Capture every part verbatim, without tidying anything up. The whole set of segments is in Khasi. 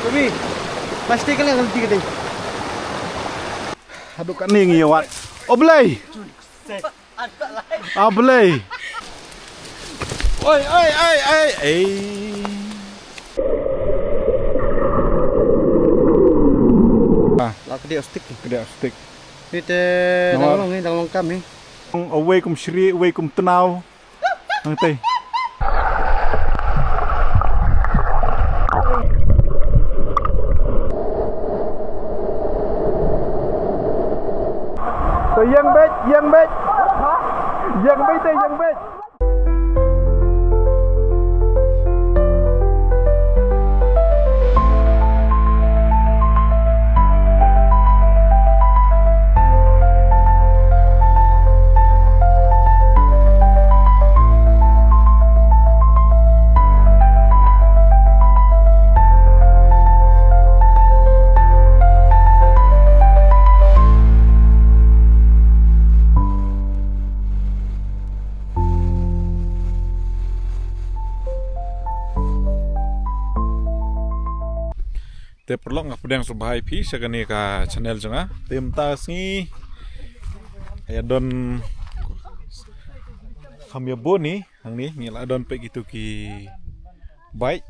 Kami, plastik kali yang kali tiga deh. Haduh kat ni ngi wat. Oh, belai. Ah, belai. Oi, oi, oi, oi. Eh. Ah. La kedai stick. Kedai stick. Ni te dang long ni, dang long kam ni. Away kum shri, away kum tnaw. Nang tei. Te ïeng beit, ïeng beit. Ïeng beit, te ïeng beit. Te paralok, nga pdiang sngewbha ïa phi sha kane ka channel jong nga. Te mynta sngi ïa don kham ïa bun hi hangne, ngi la don peit kito ki bike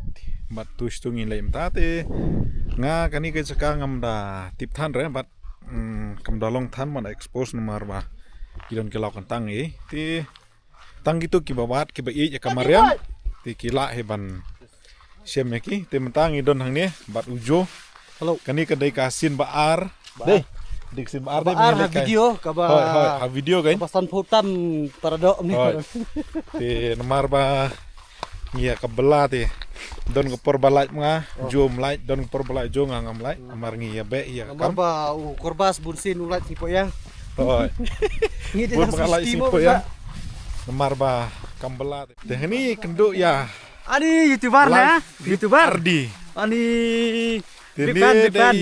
bad tu shu ngin leit mynta. Te nga kane ka jaka ngam da tip than re bad, mm, kam da long than, man da expose namar ba ki don ki law kyntang hi. Te tang kito kiba wad kiba ïeit ïa ka mariang te ki lah hi ban shem ïa ki. Te mynta ngi don hangne bad u Jo. Hello. Kane ka dei ka sien ba ar. Dei. Dei ka sien ba ar, dei, ba ar ha video kaba. Hoi, hoi, ha video kan. Kaba san phew tam para dok ni. Hoi. Te namar ba ngi ïa ka bela te don ka por ba lait ma nga, oh, Jo ym lait, don ka por ba lait Jo, nga ngam lait. Namar ngi ïa beh ïa ka kam. Namar ba u Korbas bun sien u lait sipok ïa. Hoi. Ngi dei bun ba nga lait sipok ïa. Namar ba kam bela te. Te hani kynduh ïa. Ani YouTuber na? YouTuber. Ardi. Ani big fan, big fan.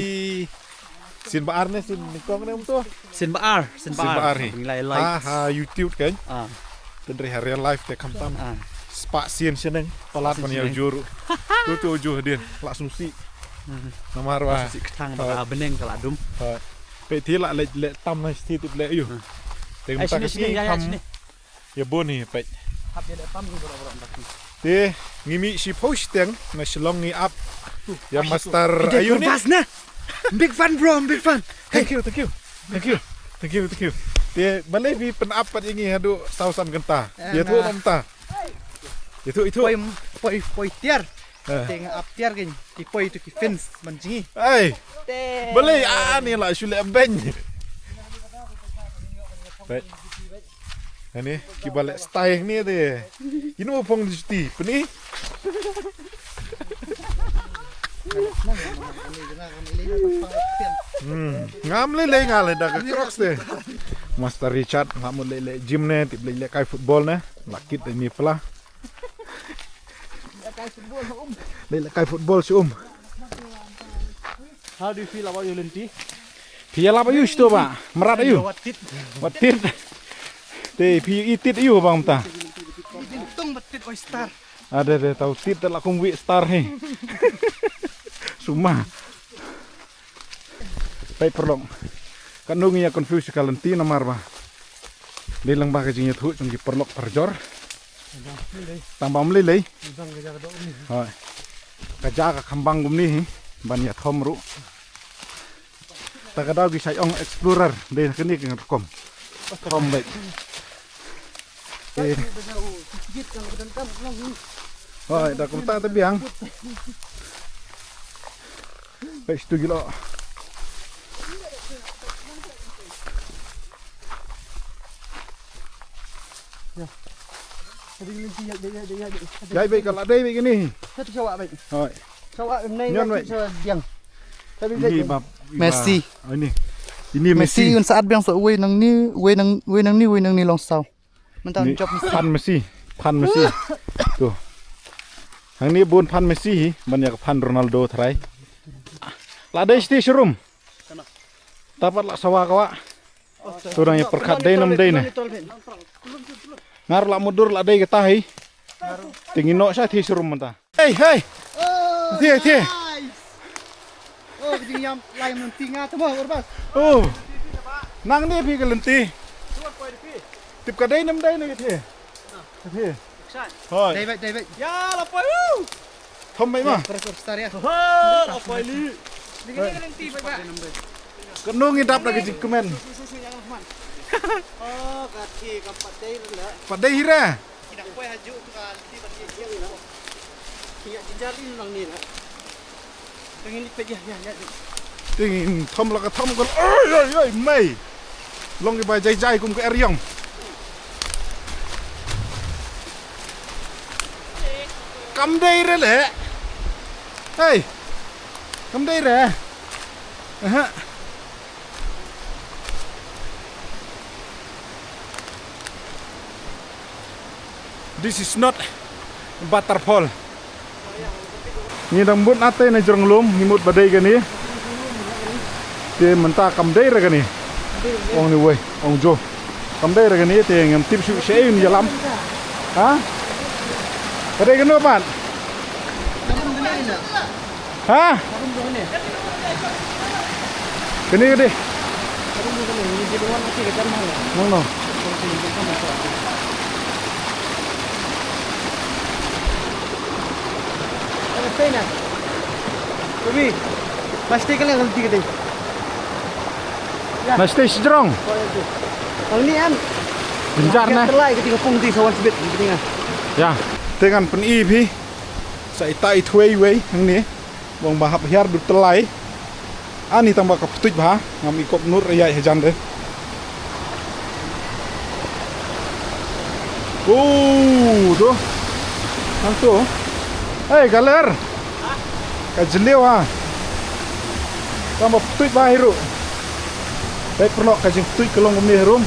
Sien ba ar ne sien nyngkong ne um to? Sien ba ar, sien ba ar. Sien ba ar hi. Ngi lai likes. Ha, ha YouTube kan. Ah. Tynrai ha real life te kham tam. Ah. Spah sien sien neng palat man ïa u Jo ruh. Tu tu U Jo hadien la sngewsih. Hmm. Namar ba sngewsih kthang ba ka bneng ka la dum. Ha. Peit te la leh leh tam na siti tip leh ïu. Hmm. Te mynta ka sngi kham ïa bun hi peit. Hap ïa leh tam hi bro bro. Te ngi mih shiphew shiteng na Shillong ngi ap ïa Master Ayun ne. Big fan bro, big fan. Thank you, thank you. Thank you. Thank you, thank you. Te balei phi pynap pat ïa ngi haduh saw san kynta? Ïathuh mynta. Ïathuh, ïathuh. Poi, poi, poi tiar. Eh. Te nga ap tiar kein. Ki poi to ki fence man jngi. Ai. Te. Balei ani la shu leh beiñ. Peit. Ani kiba leh style ni te. Ino phong di juti peni. Hmm, ngam lei lei nga lei da ka Crocs te. Master Richard nga mut lei lei gym ne, tip lei lei kai football ne. La kit ni pla. Lei lei kai football shu um. How do you feel about your lynti? Phi ïalap aïu shito ba? Mrad aïu? Wat tit. Wat tit. Te phi i tit aïu ba mynta? Tung ba tit oyster. Ade de tau tit te la kum wi star hi. Suma. Peit paralok. Katno ngi ïa confuse ka lynti namar ba dei lang ba ka jingïathuh jong ki paralok parajor. Tang ba ym lei lei. Hoi. Ka ja ka kham bang kumne hi ban ïa thom ruh. Ta ka daw ki shait ong explorer dei kane ka rukom. Thom beit. Eh. Hoi, da kumta te biang. Peit shatu ki lyoh. Ïai beit ka la dei beit kane. Hoi. Nyon beit. Ini bab, Messi. Oh, ini. Ini Messi. Messi un sa'at biang sa uwei nang ni, uwei nang, uwei nang ni, uwei nang ni long saw. Mynta un jop Messi. Phan Messi. Phan Messi. Tu. Hangne bun phan Messi hi, ban ïa ka phan Ronaldo tharai. La dei shiti sharum. Tapat la sawa ka wa. Tu dang ïa pyrkhat dei nam dei ne. Ngar la mudur la dei kata hi. Te ngi noh sha thi sharum mynta. Hey, hey. Thi, thi. Nice. Jing yam lai mynti nga tu mo, Urbas. Oh. Nang ni phi ka lynti. Tip ka dei nam dei ni ka thi. Ka thi. Hoi. David, David. Ya, la poi. Woo. Thom mai ma. Terus, terus, star ya. Ha, la poi li. Ni ka lynti bai ba. Ka nong i dap da ka jingkmen. Oh, ka thi ka pat dei re la. Pat dei re. Ki dang poi ha ju tu ka lynti ban ïa ïa. Ki ïa jinjar in lang ni la. Tengin ipet ïa ïa ïa. Tengin thom la ka thom ka. Oi oi oi mai. Long ki ba jai jai kum ka eriong. Kam dei re le. Hey. Kam dei re. Aha. This is not waterfall. Ngi dang mut na te na jrong lum, ngi mut ba dei kane. Te mynta kam dei re kane. Ong ni wei, ong jo. Kam dei re kane te ngam tip shu sha ïa lam. Ha? Ka dei kano pat? Ha? Kane ka dei. Nang no. Plastik ka leh kan ti ka dei. Plastik sejrong. Ang ni an. Binjar na. Lai ka ti ka pung ti sa wan sbit ka ti nga. Ya. Te ngan pyn-i phi. Sa ita i thwei wei hangne. Bong ba hap hiar du tlai. Ani tang ba ka ptuj bha ngam i kop nur ïa hajan de. Oh, tu. Hang tu. Hei, galer. Ka jliu ha. Tang ba ptuj bha hi ruh. Dei pyrlok ka jingptuj ka long kumne harum.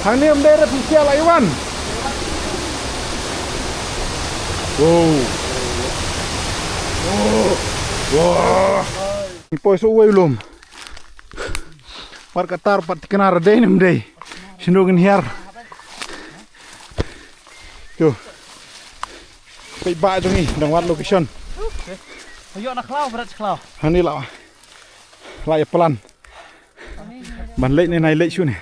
Hangne ym dei re phi sia la i wan. Wow. Wow. Wow. Ngi poi sa uwei u lum. Pat ka tar pat thikna ra dei ne ym dei. Shano ngin hiar. Yo. Peit ba jong ngi dang wad location. Ïoh na khlaw bret khlaw. Hani la. La ïa plan. Ban leit ne nai leit shu ne.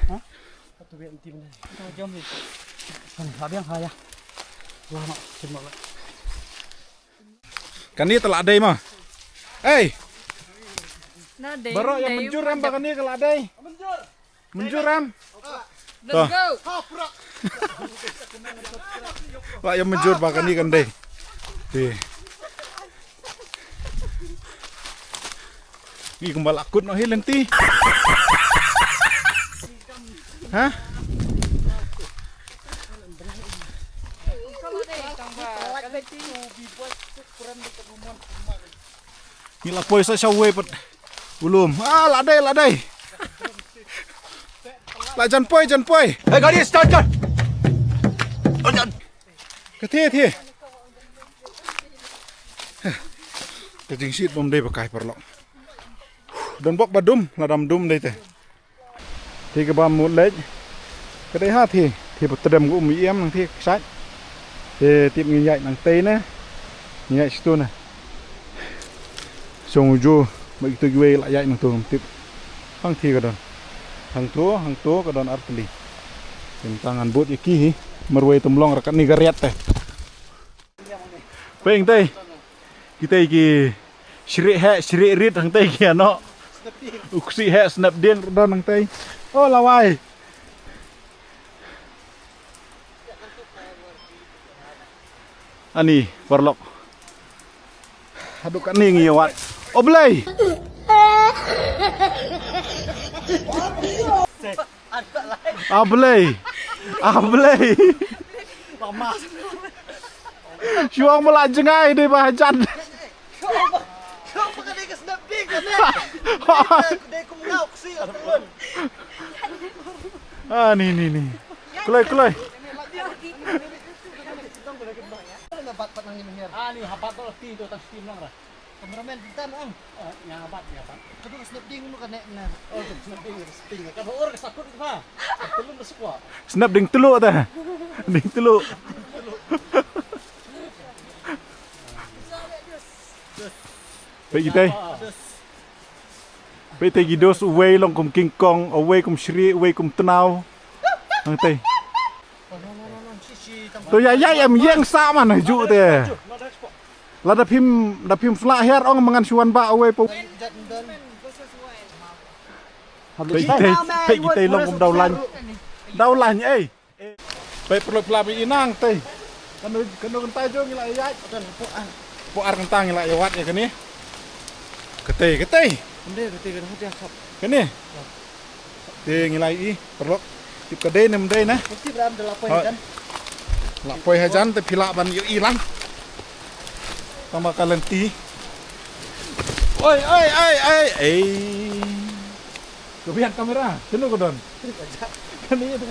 Kane te la dei ma. Ei. Na dei, baroh ïa dei, mynjur em ba kane ka la dei. Mynjur em. Let's go. La ïa mynjur ba kane kan dei. Te. Ngi kumba la kut noh hi lynti. Ha? Ngi la poi sa sha uwei pat u lum. Ah, la dei, la dei. La jan poi, jan poi. Hey, gari start kar. Ka thie, thie. Ka jingshit bym dei ba kai paralok. Don bok ba dum, la dam dum dei te. Te kaba mut leit. Ka dei ha te, te ba tdem ka um ïem nang te ka shait. Te tip ngin ïaid nang tei ne. Ngin ïaid shitu ne. Shong u ju, ba kitu kiwei la ïaid nang tu ngam tip. Hang te ka don. Hang tu, hang tu ka don ar tylli. Te mynta ngan bud ïa ki hi. Marwei tum long ra katne ka riat te. Peng tei. Kitei ki shrieh heh shrieh rit hangtei ki ano. U ksih heh snap dieng ruh don hangtei. Oh lawai. Ani paralok. Haduh kane ngi ïa wad. Oh Blei. Ah Blei. Ah Blei. Shuwa ma la jngai dei ba hajan. Ah ni ni ni. Kloi kloi. Ah ni habat tu ti tu tang steam lang dah. Cameraman, pintar ang. Ah, nya bat, nya bat. Ka dei ka snap ding nu ka ne na. Oh, ka snap ding, ka snap ding. Ka ba ur ka sakut ka ba. Telung ka sukwa. Snap ding telu ta. Ding telu. Peit itei. Peit itei ki dos, uwei long kum King Kong, uwei kum shri, uwei kum tnaw. Hangtei. To ïa ïa em ïeng sa man ha ju te. La da phim, da phim fla hiar ong mangan shuan ba uwei po. Peit itei, peit itei long kum daw lain. Daw lain ei. Peit paralok, pla ba i nang tei. Kano, kano kynta jong ngi la ïaid. Poi ar kynta ngi la ïa wad ïa kane. Katei, katei. Ym dei, katei, katei, katei, khap. Kane. Te ngi la i paralok. Tip ka dei ne ym dei na. Tip ram da la poi hajan. La poi hajan te phi lah ban ïohi lang. Tang ba ka lynti. Oi, oi, oi, oi. Ei. Ka biang kamera, shano ka don? Kane de.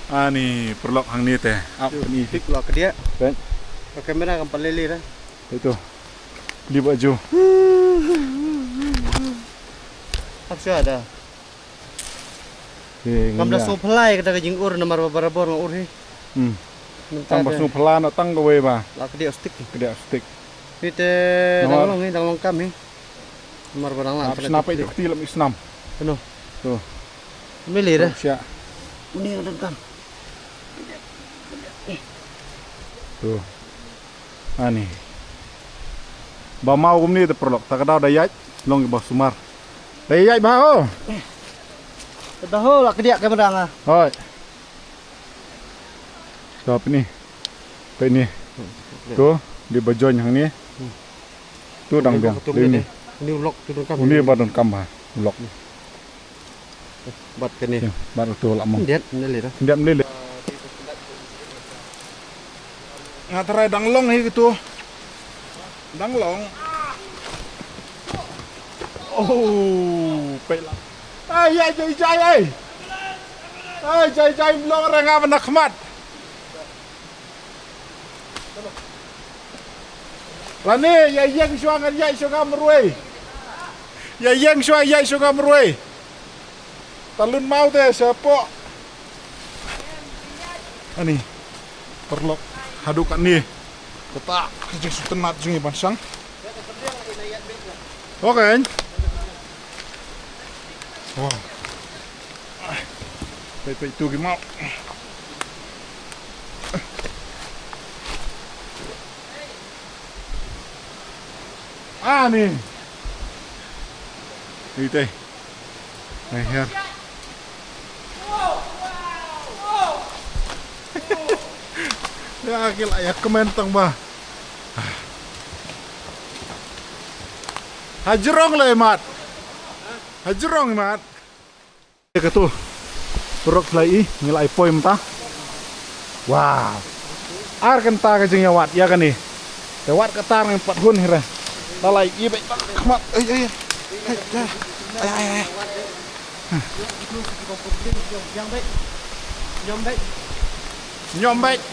Ani paralok hangne te. Ap ni. Tik lo ka dia. Kan. Ka kamera kam pat lele de. Itu. Li baju. Ap sha da. Kam da sngewphylla ïa kata ka jingur namar ba barabor nga ur hi. Hmm. Tang ba sngewphylla na tang kawei ba. La ka dia stick. Ka dia stick. Ni te dang long hi, dang long kam hi. Namar ba dang la. Ap snap ïa ka kti lam i snam. Kano? To. Mili de. Sha. Uni ka donkam. To. Ani. Ba maw kumne te paralok, ta ka daw da ïaid, long ba sumar. Da ïaid ba ho. Ka daw ho la ka dia kamera nga. Hoi. Stop ni. Peit ni. To, dei ba join hangne. To dang biang. Dei ni. Ni u lok tu donkam. Uni ba donkam ba. U lok. Bat kane. Bat tu la mong. Ndiat, ndiat le da. Ndiat le le. Nga tharai dang long hi kitu. Dang long. Oh, peit la. Ai, ai, jai, jai, ai. Ai, jai, jai, long re nga ba na khmat. Lane, ïa ïeng shuwa ngan ïaid shuwa nga marwei. Ïa ïeng shuwa ïaid shuwa nga marwei. Talun maw te shapoh. Ani. Paralok. Haduh katne. Kata ka jingsngewtynnat jong ngi ban shong. Okay. Wow. Peit, peit tu ki maw. Ani. Ni te. Ni hiar. Ïa ki la ïa kmen tang ba. Hajrong la i mat. Hajrong i mat. Katu. Paralok, la i ngi la i poi mynta. Wow. Ar kynta ka jingïawad ïa kane. Te wat kata ngan pat hun hi re. La la i beit ba khmat. Ai ai ai. Ai ai ai. Ñiom beit.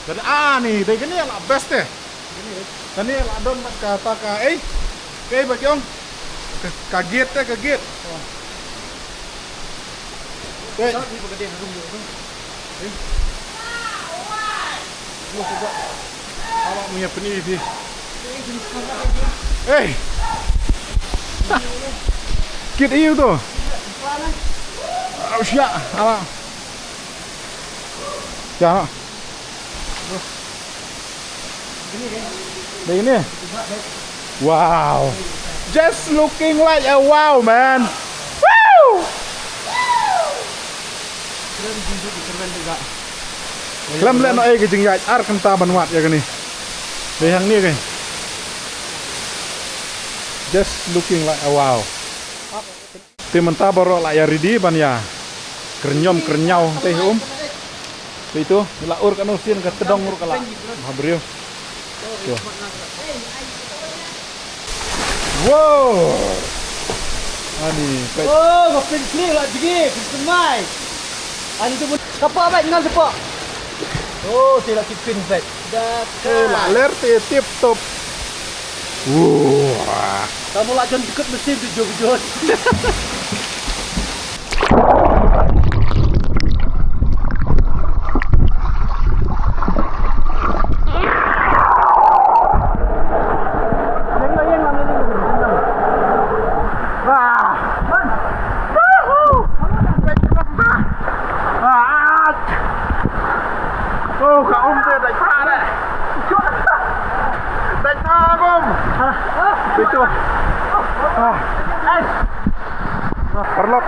Kane, ah, ni dei kane la best te. Kane la don bad kata ka ei. Kaei ba ki ong? Ka, ka gate te, ka gate. Te. Ala mu ïa pyni phi. Ei. Kit ïu to. Au shia, ala. Ya. Dei ni. Wow. Just looking like a wow, man. Woo! Khlem leh noh ei ka jingïaid ar kynta ban wad ïa kane. Dei hangne ka. Just looking like a wow. Te mynta baroh la ïa ready ban ïa kyrñiom kyrñiaw te um. Te ito la ur kano sien ka tdong ruh ka la. Bha briew. Wow. Ani peit. Oh, ka pyn kli la jigi, pyn kemai. Ani tu pun kapa bai ngal sepa. Oh, te la ki pyn bai. Da ka. La ler te tip top. Wah. Kamu la jon dikit mesin tu jom jon.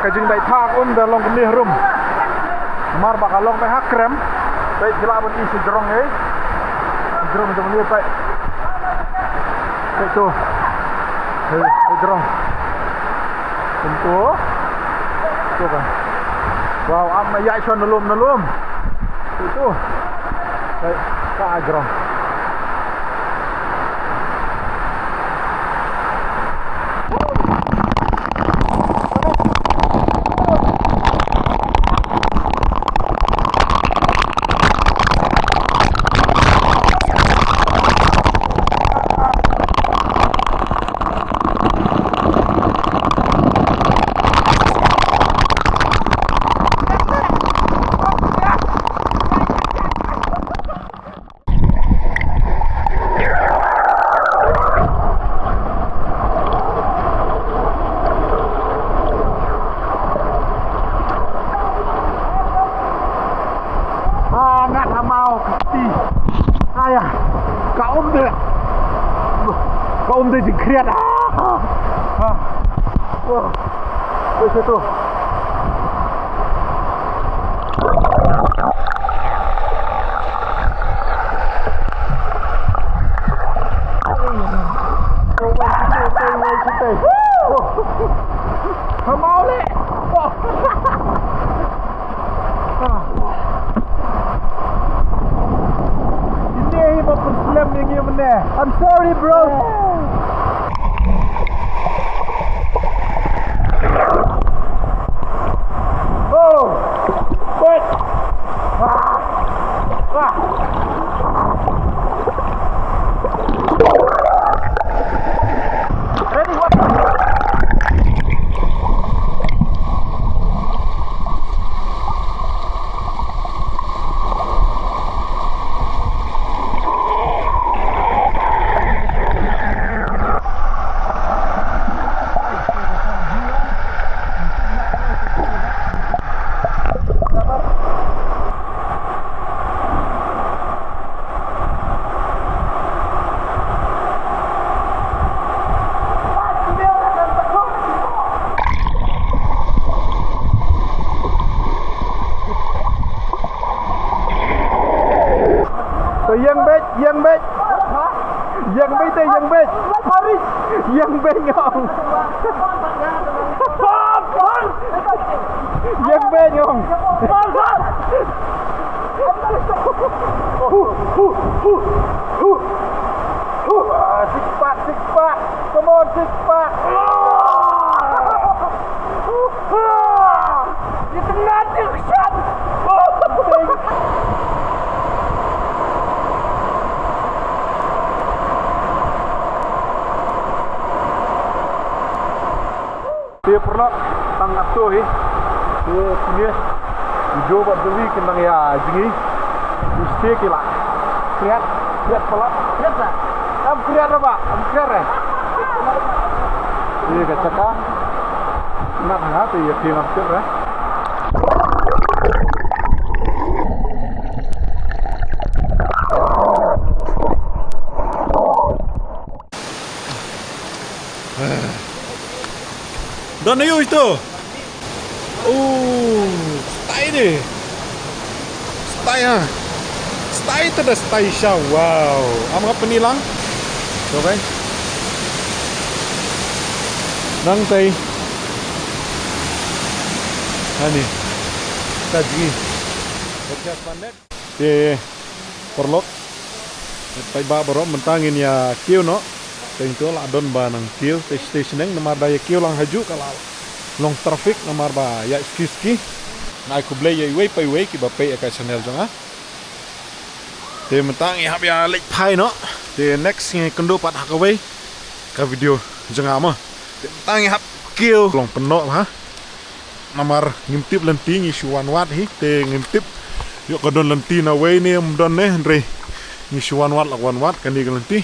Ka jingdait thak um da long kumne harum. Namar ba ka long peit ha krem. Peit ki lah ban i shi jrong eh. Jrong jong ne peit. Peit tu. Hei, hei jrong. Tentu. Tu kan. Wow, am ma ïa shon nalum nalum. Itu. Hei, ka jrong. Ah, ngat ha maw ka kti. Aya, ka um de. Ka um de jingkhriat. Ah, ah. Oh. Oi, situ. I'm sorry, bro. Oh, wait. Ah. Ah. Ready, one. Ïeng beit, ïeng beit. Ïeng beit te, ïeng beit. Ïeng beit ngong. Ïeng beit ngong. Ah, six pack, six pack. Come on, six pack. Ah! Ïa tang nat ïa ka shan. Te paralok, tang ato hi. Te kine. Joe bad Joey kin nang ïa jngi. Te ki la. Kriat, kriat palat. Kriat sa. Am kriat ba, am kriat eh. Te ka jaka. Nat ha te ïa phi ngam tip eh. Don aïu ito? Oh, stai de. Stai ha. Stai te da stai sha. Wow. Am nga pynïalang. To kai. Nang tai. Ani. Tajgi. Podcast panet. Te paralok. Te paidbah baroh mynta ngin ïa kiew noh. Te ngin to la don ba nang kiew te station neng namar da ïa kiew lang hajuh ka la long traffic namar ba ïa ski ski. Nga ai khublei ïa iwei pa iwei kiba peit ïa ka channel jong nga. Te mynta ngi hap ïa leit phai noh. Te next ngi kynduh pat ha kawei ka video jong nga mo. Te mynta ngi hap kiew long pynnoh ha. Namar ngim tip lynti ngi shu wan wad hi te ngim tip. Ïoh ka don lynti na wei ne ym don ne hynrei ngi shu wan wad la wan wad kane ka lynti.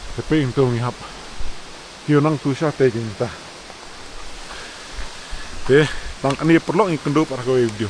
Te peit ngim to ngi hap. Kiew nang tu sha te jingta. Te tang kane paralok ngi kynduh pat ha kawei video.